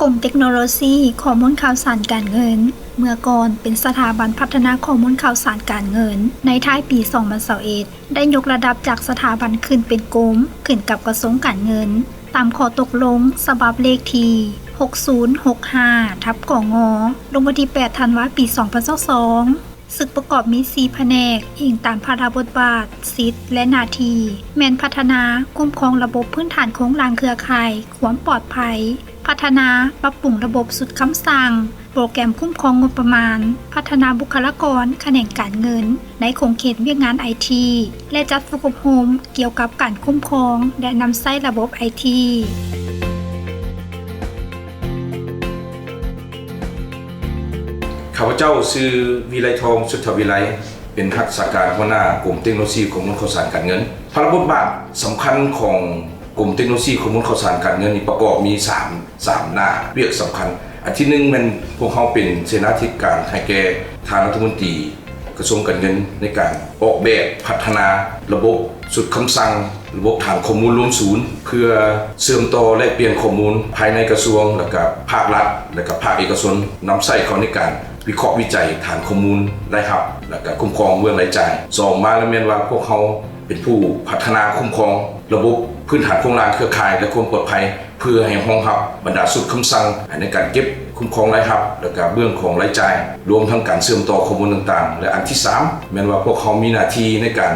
ກົມເຕັກໂນໂລຊີຂໍ້ມູນຂ່າວສານການເງິນ ເມື່ອກ່ອນເປັນສະຖາບັນພັດທະນາຂໍ້ມູນຂ່າວສານການເງິນ, ໃນທ້າຍປີສອງພັນຊາວເອັດ ໄດ້ຍົກລະດັບຈາກສະຖາບັນຂຶ້ນເປັນກົມ, ຂຶ້ນກັບກະຊວງການເງິນ, ຕາມຂໍ້ຕົກລົງສະບັບເລກທີຫົກສູນຫົກຫ້າ ທັບ ກງ ລົງວັນທີແປດ ທັນວາ ປີສອງພັນຊາວສອງ. ຊຶ່ງປະກອບມີສີ່ພະແນກ, ອີງຕາມພາລະບົດບາດ, ສິດ ແລະ ໜ້າທີ່ ແມ່ນພັດທະນາ, ຄຸ້ມຄອງລະບົບພື້ນຖານໂຄງລ່າງເຄືອຂ່າຍ, ຄວາມປອດໄພ, ພັດທະນາ, ປັບປຸງລະບົບຊຸດຄຳສັ່ງ, ໂປຣແກຣມຄຸ້ມຄອງງົບປະມານ, ພັດທະນາບຸກຄະລາກອນຂະແໜງການເງິນ ໃນຂົງເຂດວຽກງານໄອທີ ແລະ ຈັດຝຶກອົບຮົມກ່ຽວກັບການຄຸ້ມຄອງ ແລະ ນຳໃຊ້ລະບົບໄອທີ. ຂ້າພະເຈົ້າຊື່ ວິໄລທອງ ສຸດທະວິໄລ, ເປັນຮັກສາການຫົວໜ້າກົມເຕັກໂນໂລຊີຂໍ້ມູນຂ່າວສານການເງິນ. ພາລະບົດບາດສຳຄັນຂອງກົມເຕັກໂນໂລຊີຂໍ້ມູນຂ່າວສານການເງິນນີ້ປະກອບມີສາມ ສາມໜ້າວຽກສຳຄັນ. ອັນທີໜຶ່ງແມ່ນພວກເຮົາເປັນເສນາທິການໃຫ້ແກ່ທ່ານລັດຖະມົນຕີ ກະຊວງການເງິນ ໃນການອອກແບບພັດທະນາລະບົບຊຸດຄຳສັ່ງ ລະບົບຖານຂໍ້ມູນລວມສູນ ເພື່ອເຊື່ອມຕໍ່ແລກປ່ຽນຂໍ້ມູນພາຍໃນກະຊວງ ແລະກະພາກລັດ ແລະກະພາກເອກະຊົນ ນຳໃຊ້ເຂົ້າໃນການວິເຄາະວິໄຈຖານຂໍ້ມູນລາຍຮັບ ແລະກະຄຸ້ມຄອງເບື້ອງລາຍຈ່າຍ. ສອງມາແລ້ວແມ່ນວ່າພວກເຮົາເປັນຜູ້ພັດທະນາຄຸ້ມຄອງລະບົບພື້ນຖານໂຄງລ່າງເຄືອຂ່າຍ ແລະ ຄວາມປອດໄພ ເພື່ອໃຫ້ຮອງຮັບບັນດາຊຸດຄຳສັ່ງໃນການເກັບຄຸ້ມຄອງລາຍຮັບ ແລະກະເບື້ອງຂອງລາຍຈ່າຍ ລວມທັງການເຊື່ອມຕໍ່ຂໍ້ມູນຕ່າງໆ ແລະ ອັນທີສາມແມ່ນວ່າພວກເຮົາມີໜ້າທີ່ໃນການ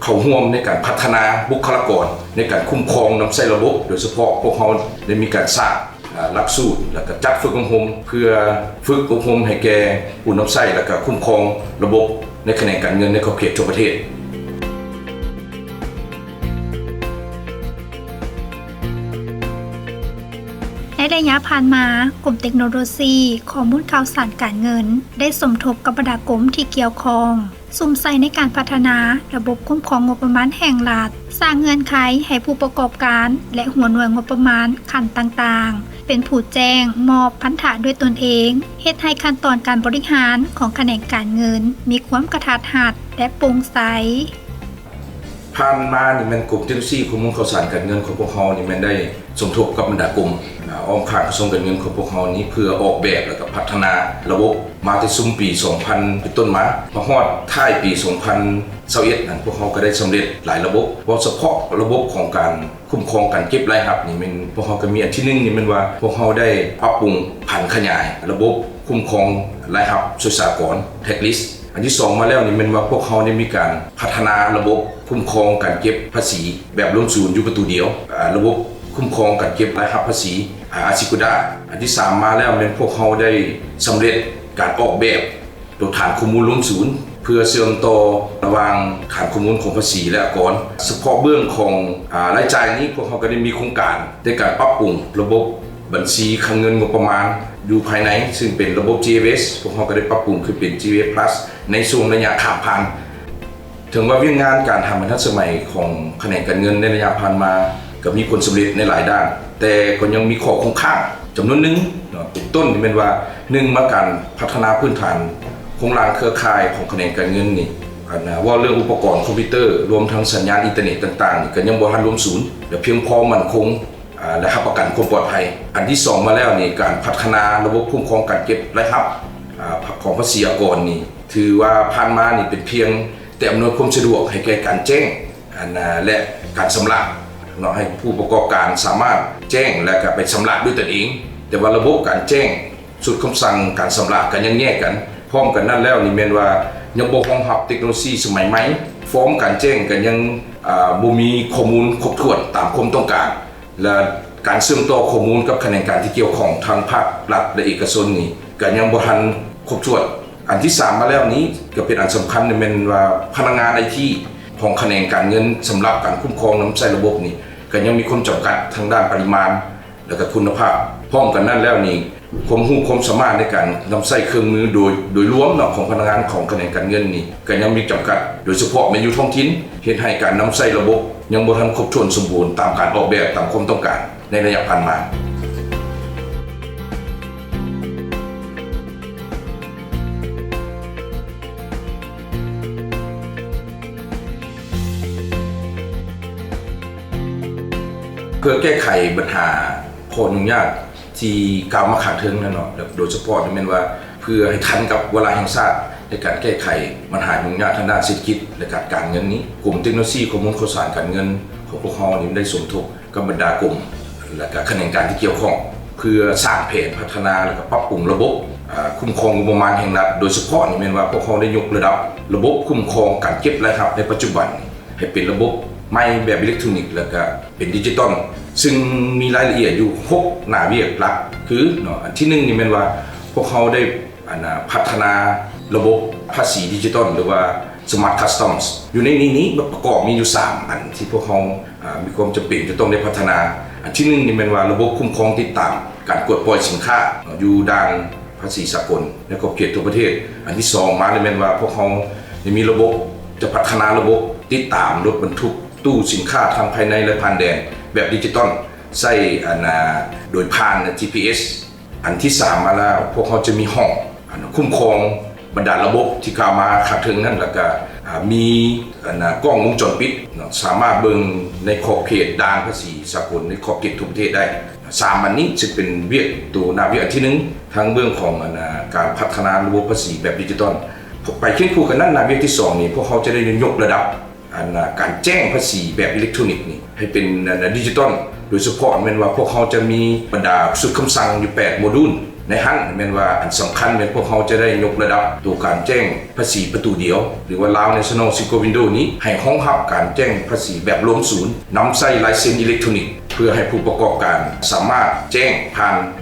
ເຂົ້າຮ່ວມໃນການພັດທະນາບຸກຄະລາກອນໃນການຄຸ້ມຄອງນຳໃຊ້ລະບົບ, ໂດຍສະເພາະພວກເຮົາໄດ້ມີການສ້າງຫຼັກສູດ ແລະກະຈັດຝຶກອົບຮົມ ເພື່ອຝຶກອົບຮົມໃຫ້ແກ່ຜູ້ນຳໃຊ້ ແລະກະຄຸ້ມຄອງລະບົບໃນຂະແໜງການເງິນໃນຂອບເຂດທົ່ວປະເທດ. ໃນໄລຍະຜ່ານມາ, ກົມເຕັກໂນໂລຊີຂໍ້ມູນຂ່າວສານການເງິນ ໄດ້ສົມທົບກັບບັນດາກົມທີ່ກ່ຽວຂ້ອງ, ສຸມໃສ່ໃນການພັດທະນາລະບົບຄຸ້ມຄອງງົບປະມານແຫ່ງລັດ, ສ້າງເງື່ອນໄຂໃຫ້ຜູ້ປະກອບການ ແລະ ຫົວໜ່ວຍງົບປະມານຂັ້ນຕ່າງໆ ເປັນຜູ້ແຈ້ງມອບພັນທະດ້ວຍຕົນເອງ, ເຮັດໃຫ້ຂັ້ນຕອນການບໍລິຫານຂອງຂະແໜງການເງິນມີຄວາມກະທັດຮັດ ແລະ ໂປ່ງໃສ. ຜ່ານມານີ້ແມ່ນກົມເຕັກໂນໂລຊີຂໍ້ມູນຂ່າວສານການເງິນຂອງພວກເຮົານີ້ແມ່ນໄດ້ສົມທົບກັບບັນດາກົມ ອາ ອ້ອມຂ້າງກະຊວງການເງິນຂອງພວກເຮົານີ້ ເພື່ອອອກແບບ ແລະກະພັດທະນາລະບົບ ມາແຕ່ຊຸມປີສອງພັນເປັນຕົ້ນມາ ມາຮອດທ້າຍປີສອງພັນຊາວເອັດນັ້ນ ພວກເຮົາກະໄດ້ສຳເລັດຫຼາຍລະບົບ. ເວົ້າສະເພາະລະບົບຂອງການຄຸ້ມຄອງການເກັບລາຍຮັບນີ້ແມ່ນ ພວກເຮົາກະມີອັນທີໜຶ່ງນີ້ແມ່ນວ່າ ພວກເຮົາໄດ້ປັບປຸງຜັນຂະຫຍາຍລະບົບຄຸ້ມຄອງລາຍຮັບສ່ວຍສາກອນ Tax List. ອັນທີສອງມາແລ້ວນີ້ແມ່ນວ່າ ພວກເຮົາໄດ້ມີການພັດທະນາລະບົບຄຸ້ມຄອງການເກັບພາສີແບບລວມສູນຢູ່ປະຕູດຽວ, ອາ ລະບົບຄຸ້ມຄອງການເກັບລາຍຮັບພາສີ ອາ ASYCUDA. ອັນທີສາມມາແລ້ວແມ່ນພວກເຮົາໄດ້ສຳເລັດການອອກແບບໂຕຖານຂໍ້ມູນລວມສູນ ເພື່ອເຊື່ອມຕໍ່ລະຫວ່າງຖານຂໍ້ມູນຂອງພາສີ ແລະ ອາກອນ. ສະເພາະເບື້ອງຂອງ ອາ ລາຍຈ່າຍນີ້ ພວກເຮົາກະໄດ້ມີໂຄງການໃນການປັບປຸງລະບົບ ບັນຊີຄັງເງິນງົບປະມານຢູ່ພາຍໃນ ຊຶ່ງເປັນລະບົບ GFS ພວກເຮົາກະໄດ້ປັບປຸງຂຶ້ນເປັນ GFS Plus ໃນຊ່ວງໄລຍະຂ້າມຜ່ານ. ເຖິງວ່າວຽກງານການຫັນມາທັນສະໄໝຂອງຂະແໜງການເງິນໃນໄລຍະຜ່ານມາກະມີຜົນສຳເລັດໃນຫຼາຍດ້ານ, ແຕ່ກໍຍັງມີຂໍ້ຄົງຄ້າງຈຳນວນໜຶ່ງເນາະ, ເປັນຕົ້ນແມ່ນວ່າ ໜຶ່ງມາການພັດທະນາພື້ນຖານໂຄງລ່າງເຄືອຂ່າຍຂອງຂະແໜງການເງິນນີ້ ອັນ ເວົ້າເລື່ອງອຸປະກອນຄອມພິວເຕີ ລວມທັງສັນຍານອິນເຕີເນັດຕ່າງໆນີ້ ກະຍັງບໍ່ທັນລວມສູນ ແລະ ພຽງພໍໝັ້ນຄົງ ອາ ແລະ ຮັບປະກັນຄວາມປອດໄພ. ອັນທີສອງມາແລ້ວນີ້ ການພັດທະນາລະບົບຄຸ້ມຄອງການເກັບລາຍຮັບ ອາ ຂອງພາສີອາກອນນີ້ ຖືວ່າຜ່ານມານີ້ເປັນພຽງແຕ່ອຳນວຍຄວາມສະດວກໃຫ້ແກ່ການແຈ້ງ ອັນ ອາ ແລະ ການຊຳລະເນາະ, ໃຫ້ຜູ້ປະກອບການສາມາດແຈ້ງ ແລະ ກະໄປຊຳລະດ້ວຍຕົນເອງ, ແຕ່ວ່າລະບົບການແຈ້ງ ຊຸດຄຳສັ່ງການຊຳລະກະຍັງແຍກກັນ. ພ້ອມກັນນັ້ນແລ້ວນີ້ແມ່ນວ່າຍັງບໍ່ຮອງຮັບເຕັກໂນໂລຊີສະໄໝໃໝ່, ຟອມການແຈ້ງກະຍັງ ອາ ບໍ່ມີຂໍ້ມູນຄົບຖ້ວນຕາມຄວາມຕ້ອງການ ແລະ ການເຊື່ອມຕໍ່ຂໍ້ມູນກັບຂະແໜງການທີ່ກ່ຽວຂ້ອງທັງພາກລັດ ແລະ ເອກະຊົນນີ້ກະຍັງບໍ່ທັນຄົບຖ້ວນ. ອັນທີສາມມາແລ້ວນີ້ກະເປັນອັນສຳຄັນແມ່ນວ່າ ພະນັກງານໄອທີຂອງຂະແໜງການເງິນສຳລັບການຄຸ້ມຄອງນຳໃຊ້ລະບົບນີ້ກະຍັງມີຄວາມຈຳກັດທາງດ້ານປະລິມານ ແລະກະຄຸນນະພາບ. ພ້ອມກັນນັ້ນແລ້ວນີ້ ຄວາມຮູ້ຄວາມສາມາດໃນການນຳໃຊ້ເຄື່ອງມືໂດຍ ໂດຍລວມເນາະ ຂອງພະນັກງານຂອງຂະແໜງການເງິນນີ້ກະຍັງມີຈຳກັດ, ໂດຍສະເພາະແມ່ນຢູ່ທ້ອງຖິ່ນ ເຮັດໃຫ້ການນຳໃຊ້ລະບົບຍັງບໍ່ທັນຄົບຖ້ວນສົມບູນຕາມການອອກແບບ ຕາມຄວາມຕ້ອງການໃນໄລຍະຜ່ານມາ. ເພື່ອແກ້ໄຂບັນຫາຂໍ້ຫຍຸ້ງຍາກ ທີ່ກ່າວມາຂ້າງເທິງນັ້ນເນາະ ແລະ ໂດຍສະເພາະນີ້ແມ່ນວ່າ ເພື່ອໃຫ້ທັນກັບວາລະແຫ່ງຊາດໃນການແກ້ໄຂບັນຫາຫຍຸ້ງຍາກທາງດ້ານເສດຖະກິດ ແລະ ການ ການເງິນນີ້, ກົມເຕັກໂນໂລຊີຂໍ້ມູນຂ່າວສານການເງິນຂອງພວກເຮົານີ້ໄດ້ສົມທົບກັບບັນດາກົມ ແລະ ກະຂະແໜງການທີ່ກ່ຽວຂ້ອງ ເພື່ອສ້າງແຜນພັດທະນາ ແລະ ກະປັບປຸງລະບົບ ອາ ຄຸ້ມຄອງງົບປະມານແຫ່ງລັດ, ໂດຍສະເພາະນີ້ແມ່ນວ່າພວກເຮົາໄດ້ຍົກລະດັບລະບົບຄຸ້ມຄອງການເກັບລາຍຮັບໃນປັດຈຸບັນ ໃຫ້ເປັນລະບົບໃໝ່ແບບອີເລັກໂທຣນິກ ແລະ ກະເປັນດິຈິຕອນ, ຊຶ່ງມີລາຍລະອຽດຢູ່ຫົກໜ້າວຽກຫຼັກ ຄືເນາະ ອັນທີໜຶ່ງນີ້ແມ່ນວ່າພວກເຮົາໄດ້ ອັນນາ ພັດທະນາລະບົບພາສີດິຈິຕອນ ຫຼືວ່າ Smart Customs. ຢູ່ໃນນີ້ນີ້ປະກອບມີຢູ່ສາມອັນທີ່ພວກເຮົາ ອາ ມີຄວາມຈຳເປັນຈະຕ້ອງໄດ້ພັດທະນາ. ອັນທີໜຶ່ງນີ້ແມ່ນວ່າລະບົບຄຸ້ມຄອງຕິດຕາມການກວດປ່ອຍສິນຄ້າ ເນາະ ຢູ່ດ່ານພາສີສາກົນໃນຂອບເຂດທົ່ວປະເທດ. ອັນທີສອງມານີ້ແມ່ນວ່າພວກເຮົາໄດ້ມີລະບົບ ຈະພັດທະນາລະບົບຕິດຕາມລົດບັນທຸກຕູ້ສິນຄ້າທັງພາຍໃນ ແລະ ຜ່ານແດນແບບດິຈິຕອນ ໃຊ້ ອັນນາ ໂດຍຜ່ານ ຈີພີເອສ. ອັນທີສາມມາແລ້ວ ພວກເຮົາຈະມີຫ້ອງ ອັນ ຄຸ້ມຄອງບັນດາລະບົບທີ່ກ່າວມາຂ້າງເທິງນັ້ນ ແລ້ວກະ ອາ ມີ ອັນນາ ກ້ອງວົງຈອນປິດເນາະ ສາມາດເບິ່ງໃນຂອບເຂດດ່ານພາສີສາກົນໃນຂອບເຂດທົ່ວປະເທດໄດ້. ສາມອັນນີ້ຈະເປັນວຽກ ໂຕໜ້າວຽກອັນທີໜຶ່ງ ທາງເບື້ອງຂອງ ອັນນາ ການພັດທະນາລະບົບພາສີແບບດິຈິຕອນ. ໄປຄຽງຄູ່ກັນນັ້ນ ໜ້າວຽກທີສອງນີ້ ພວກເຮົາຈະໄດ້ຍົກລະດັບ ອັນນາ ການແຈ້ງພາສີແບບອີເລັກໂທຣນິກນີ້ໃຫ້ເປັນ ອັນນາ ດິຈິຕອນ, ໂດຍສະເພາະແມ່ນວ່າພວກເຮົາຈະມີບັນດາຊຸດຄຳສັ່ງຢູ່ແປດໂມດູນ. ໃນຫັ້ນແມ່ນວ່າອັນສຳຄັນແມ່ນພວກເຮົາຈະໄດ້ຍົກລະດັບໂຕການແຈ້ງພາສີປະຕູດຽວ ຫຼືວ່າ Lao National Single Window ນີ້ ໃຫ້ຮອງຮັບການແຈ້ງພາສີແບບລວມສູນ, ນຳໃຊ້ລາຍເຊັນອີເລັກໂທຣນິກ ເພື່ອໃຫ້ຜູ້ປະກອບການສາມາດແຈ້ງຜ່ານ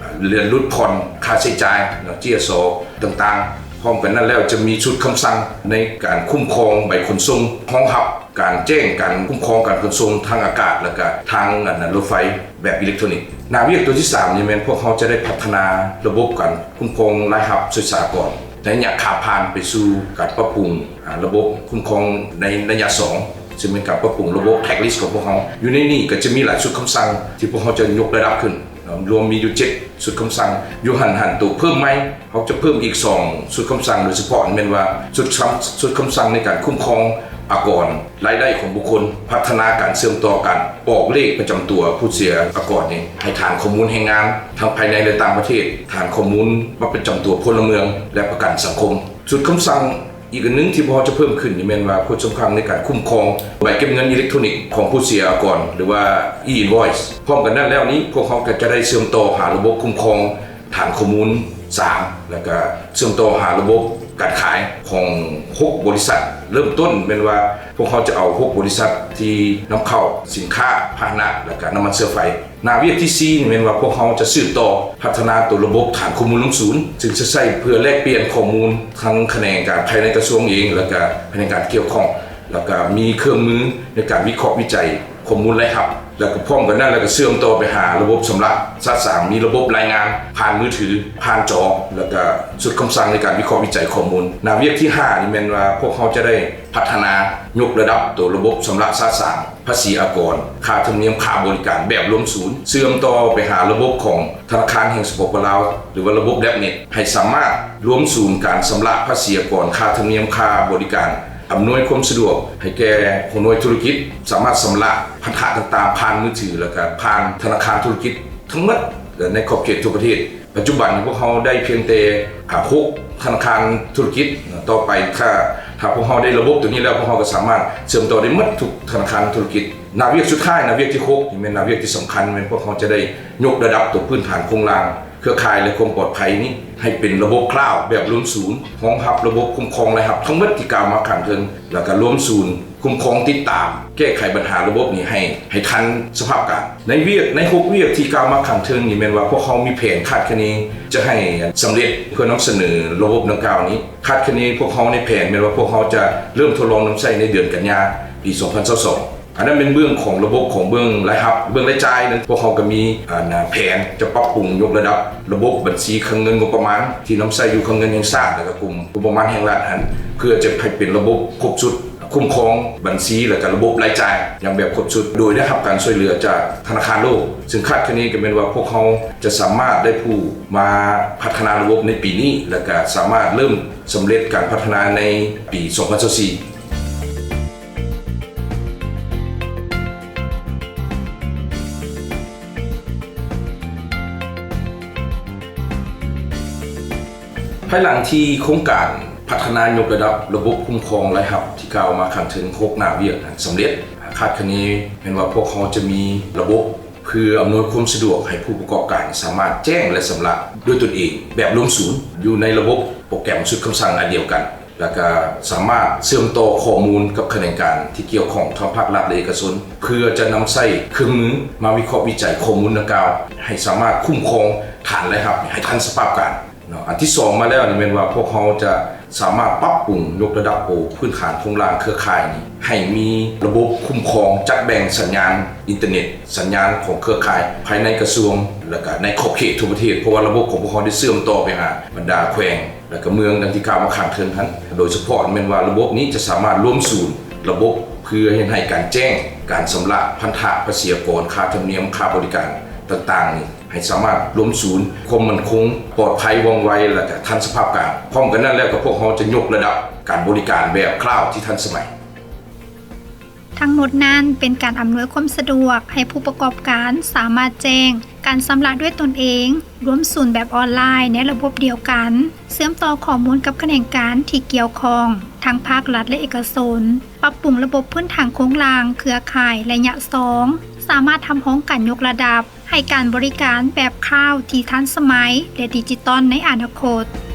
ເລື່ອນຫຼຸດຜ່ອນຄ່າໃຊ້ຈ່າຍເນາະ ຈີເອສໂອ ຕ່າງໆ. ພ້ອມກັນນັ້ນແລ້ວ ຈະມີຊຸດຄຳສັ່ງໃນການຄຸ້ມຄອງໃບຂົນສົ່ງ ຮອງຮັບການແຈ້ງການຄຸ້ມຄອງການຂົນສົ່ງທາງອາກາດ ແລ້ວກະທາງ ອັນນາ ລົດໄຟແບບອີເລັກໂທຣນິກ. ໜ້າວຽກໂຕທີສາມນີ້ແມ່ນພວກເຮົາຈະໄດ້ພັດທະນາລະບົບການຄຸ້ມຄອງລາຍຮັບສ່ວຍສາກອນ ໃນໄລຍະຂ້າມຜ່ານໄປສູ່ການປັບປຸງ ອາ ລະບົບຄຸ້ມຄອງໃນໄລຍະສອງ ຊຶ່ງແມ່ນການປັບປຸງລະບົບ blacklist ຂອງພວກເຮົາ. ຢູ່ໃນນີ້ກະຈະມີຫຼາຍຊຸດຄຳສັ່ງທີ່ພວກເຮົາຈະຍົກລະດັບຂຶ້ນ ລວມມີຢູ່ເຈັດຊຸດຄຳສັ່ງ. ຢູ່ຫັ້ນຫັ້ນ ໂຕເພີ່ມໃໝ່ ເຮົາຈະເພີ່ມອີກສອງຊຸດຄຳສັ່ງ ໂດຍສະເພາະແມ່ນວ່າຊຸດຄຳ ຊຸດຄຳສັ່ງໃນການຄຸ້ມຄອງອາກອນລາຍໄດ້ຂອງບຸກຄົນ, ພັດທະນາການເຊື່ອມຕໍ່ການອອກເລກປະຈຳຕົວຜູ້ເສຍອາກອນນີ້ ໃຫ້ຖານຂໍ້ມູນແຮງງານທັງພາຍໃນ ແລະ ຕ່າງປະເທດ, ຖານຂໍ້ມູນບັດປະຈຳຕົວພົນລະເມືອງ ແລະ ປະກັນສັງຄົມ. ຊຸດຄຳສັ່ງ ອີກອັນໜຶ່ງທີ່ພວກເຮົາຈະເພີ່ມຂຶ້ນນີ້ແມ່ນວ່າ ໂພດສຳຄັນໃນການຄຸ້ມຄອງໃບເກັບເງິນອີເລັກໂທຣນິກຂອງຜູ້ເສຍອາກອນ ຫຼືວ່າ e-invoice. ພ້ອມກັນນັ້ນແລ້ວນີ້ ພວກເຮົາກໍຈະໄດ້ເຊື່ອມຕໍ່ຫາລະບົບຄຸ້ມຄອງຖານຂໍ້ມູນສາມ ແລ້ວກໍເຊື່ອມຕໍ່ຫາລະບົບການຂາຍຂອງຫົກບໍລິສັດ. ເລີ່ມຕົ້ນແມ່ນວ່າ ພວກເຮົາຈະເອົາຫົກບໍລິສັດທີ່ນຳເຂົ້າສິນຄ້າ ພາຫະນະ ແລ້ວກໍນ້ຳມັນເຊື້ອໄຟ. ໜ້າວຽກທີສີ່ນີ້ແມ່ນວ່າ ພວກເຮົາຈະສືບຕໍ່ພັດທະນາໂຕລະບົບຖານຂໍ້ມູນລວມສູນ ຊຶ່ງຈະໃຊ້ເພື່ອແລກປ່ຽນຂໍ້ມູນທັງຂະແໜງການພາຍໃນກະຊວງເອງ ແລ້ວກະພະແນກການກ່ຽວຂ້ອງ ແລ້ວກະມີເຄື່ອງມືໃນການວິເຄາະວິໄຈຂໍ້ມູນລາຍຮັບ ແລ້ວກະພ້ອມກັນນັ້ນ ແລ້ວກະເຊື່ອມຕໍ່ໄປຫາລະບົບຊຳລະສະສາງ ມີລະບົບລາຍງານຜ່ານມືຖື ຜ່ານຈໍ ແລ້ວກະຊຸດຄຳສັ່ງໃນການວິເຄາະວິໄຈຂໍ້ມູນ. ໜ້າວຽກທີຫ້ານີ້ແມ່ນວ່າ ພວກເຮົາຈະໄດ້ພັດທະນາຍົກລະດັບໂຕລະບົບຊຳລະສະສາງ ພາສີອາກອນ, ຄ່າທຳນຽມຄ່າບໍລິການແບບລວມສູນ ເຊື່ອມຕໍ່ໄປຫາລະບົບຂອງທະນາຄານແຫ່ງ ສປປ ລາວ ຫຼືວ່າລະບົບ Debtnet ໃຫ້ສາມາດລວມສູນການຊຳລະພາສີອາກອນ, ຄ່າທຳນຽມຄ່າບໍລິການ, ອຳນວຍຄວາມສະດວກໃຫ້ແກ່ຫົວໜ່ວຍທຸລະກິດ ສາມາດຊຳລະພັນທະຕ່າງໆ ຜ່ານມືຖື ແລ້ວກະຜ່ານທະນາຄານທຸລະກິດທັງໝົດໃນຂອບເຂດທົ່ວປະເທດ. ປັດຈຸບັນພວກເຮົາໄດ້ພຽງແຕ່ ອາ ຫົກທະນາຄານທຸລະກິດ. ຕໍ່ໄປ ຖ້າ ຖ້າພວກເຮົາໄດ້ລະບົບໂຕນີ້ແລ້ວ ພວກເຮົາກໍສາມາດເຊື່ອມຕໍ່ໄດ້ໝົດທຸກທະນາຄານທຸລະກິດ. ໜ້າວຽກສຸດທ້າຍ ໜ້າວຽກທີຫົກ ແມ່ນໜ້າວຽກທີ່ສຳຄັນ ແມ່ນພວກເຮົາຈະໄດ້ຍົກລະດັບໂຕພື້ນຖານໂຄງລ່າງເຄືອຂ່າຍ ແລະ ຄວາມປອດໄພນີ້ ໃຫ້ເປັນລະບົບ cloud ແບບລວມສູນ ຮອງຮັບລະບົບຄຸ້ມຄອງລາຍຮັບທັງໝົດທີ່ກ່າວມາຂ້າງເທິງ ແລ້ວກໍລວມສູນຄຸ້ມຄອງຕິດຕາມແກ້ໄຂບັນຫາລະບົບນີ້ໃຫ້ ໃຫ້ທັນສະພາບການ. ໃນວຽກ ໃນຫົກວຽກທີ່ກ່າວມາຂ້າງເທິງນີ້ ແມ່ນວ່າພວກເຮົາມີແຜນຄາດຄະເນຈະໃຫ້ສຳເລັດ ເພື່ອນຳສະເໜີລະບົບດັ່ງກ່າວນີ້. ຄາດຄະເນພວກເຮົາໃນແຜນແມ່ນວ່າພວກເຮົາຈະເລີ່ມທົດລອງນຳໃຊ້ໃນເດືອນກັນຍາ ປີສອງພັນຊາວສອງ. ອັນນັ້ນແມ່ນເບື້ອງຂອງລະບົບຂອງເບື້ອງລາຍຮັບ. ເບື້ອງລາຍຈ່າຍນັ້ນ ພວກເຮົາກໍມີ ອັນນາ ແຜນຈະປັບປຸງຍົກລະດັບລະບົບບັນຊີຄັງເງິນງົບປະມານທີ່ນຳໃຊ້ຢູ່ຄັງເງິນແຫ່ງຊາດ ແລ້ວກໍກົມງົບປະມານແຫ່ງລັດຫັ້ນ ເພື່ອຈະໃຫ້ເປັນລະບົບຄົບຊຸດ ຄຸ້ມຄອງບັນຊີ ແລ້ວກະລະບົບລາຍຈ່າຍຢ່າງແບບຄົບຊຸດ ໂດຍໄດ້ຮັບການຊ່ວຍເຫຼືອຈາກທະນາຄານໂລກ, ຊຶ່ງຄາດຄະເນກໍແມ່ນວ່າພວກເຮົາຈະສາມາດໄດ້ຜູ້ມາພັດທະນາລະບົບໃນປີນີ້ ແລ້ວກະສາມາດເລີ່ມສຳເລັດການພັດທະນາໃນປີສອງພັນຊາວສີ່. ພາຍຫຼັງທີ່ໂຄງການພັດທະນາຍົກລະດັບລະບົບຄຸ້ມຄອງລາຍຮັບທີ່ກ່າວມາຂ້າງເທິງ ຫົກ ໜ້າວຽກນັ້ນສຳເລັດ, ຄາດຄະເນແມ່ນວ່າພວກເຮົາຈະມີລະບົບເພື່ອອຳນວຍຄວາມສະດວກໃຫ້ຜູ້ປະກອບການສາມາດແຈ້ງ ແລະ ຊຳລະດ້ວຍຕົນເອງແບບລວມສູນ ຢູ່ໃນລະບົບໂປຣແກຣມຊຸດຄຳສັ່ງອັນດຽວກັນ ແລ້ວກະສາມາດເຊື່ອມຕໍ່ຂໍ້ມູນກັບຂະແໜງການທີ່ກ່ຽວຂ້ອງທັງພາກລັດ ແລະ ເອກະຊົນ ເພື່ອຈະນຳໃຊ້ເຄື່ອງມືມາວິເຄາະວິໄຈຂໍ້ມູນດັ່ງກ່າວ ໃຫ້ສາມາດຄຸ້ມຄອງຖານລາຍຮັບໃຫ້ທັນສະພາບການເນາະ. ອັນທີສອງມາແລ້ວນີ້ແມ່ນວ່າພວກເຮົາຈະສາມາດປັບປຸງຍົກລະດັບໂອ ພື້ນຖານໂຄງລ່າງເຄືອຂ່າຍນີ້ ໃຫ້ມີລະບົບຄຸ້ມຄອງຈັດແບ່ງສັນຍານອິນເຕີເນັດ, ສັນຍານຂອງເຄືອຂ່າຍພາຍໃນກະຊວງ ແລ້ວກະໃນຂອບເຂດທົ່ວປະເທດ, ເພາະວ່າລະບົບຂອງພວກເຮົາໄດ້ເຊື່ອມຕໍ່ໄປຫາບັນດາແຂວງ ແລະ ກະເມືອງດັ່ງທີ່ກ່າວມາຂ້າງເທິງຫັ້ນ. ໂດຍສະເພາະແມ່ນວ່າລະບົບນີ້ຈະສາມາດລວມສູນລະບົບເພື່ອເຮັດໃຫ້ການແຈ້ງການຊຳລະພັນທະພາສີອາກອນ, ຄ່າທຳນຽມ, ຄ່າບໍລິການຕ່າງໆນີ້ ໃຫ້ສາມາດລວມສູນຄວາມໝັ້ນຄົງ, ປອດໄພ, ວ່ອງໄວ ແລະ ກະທັນສະພາບການ. ພ້ອມກັນນັ້ນແລ້ວກະພວກເຮົາຈະຍົກລະດັບການບໍລິການແບບຄລາວທີ່ທັນສະໄໝ. ທັງໝົດນັ້ນເປັນການອຳນວຍຄວາມສະດວກໃຫ້ຜູ້ປະກອບການສາມາດແຈ້ງການຊຳລະດ້ວຍຕົນເອງ, ລວມສູນແບບອອນລາຍໃນລະບົບດຽວກັນ, ເຊື່ອມຕໍ່ຂໍ້ມູນກັບຂະແໜງການທີ່ກ່ຽວຂ້ອງ ທັງພາກລັດ ແລະ ເອກະຊົນ, ປັບປຸງລະບົບພື້ນຖານໂຄງລ່າງເຄືອຂ່າຍໄລຍະສອງ ສາມາດຮັບຮອງການຍົກລະດັບໃຫ້ການບໍລິການແບບຄລາວທີ່ທັນສະໄໝ ແລະ ດິຈິຕອນໃນອະນາຄົດ.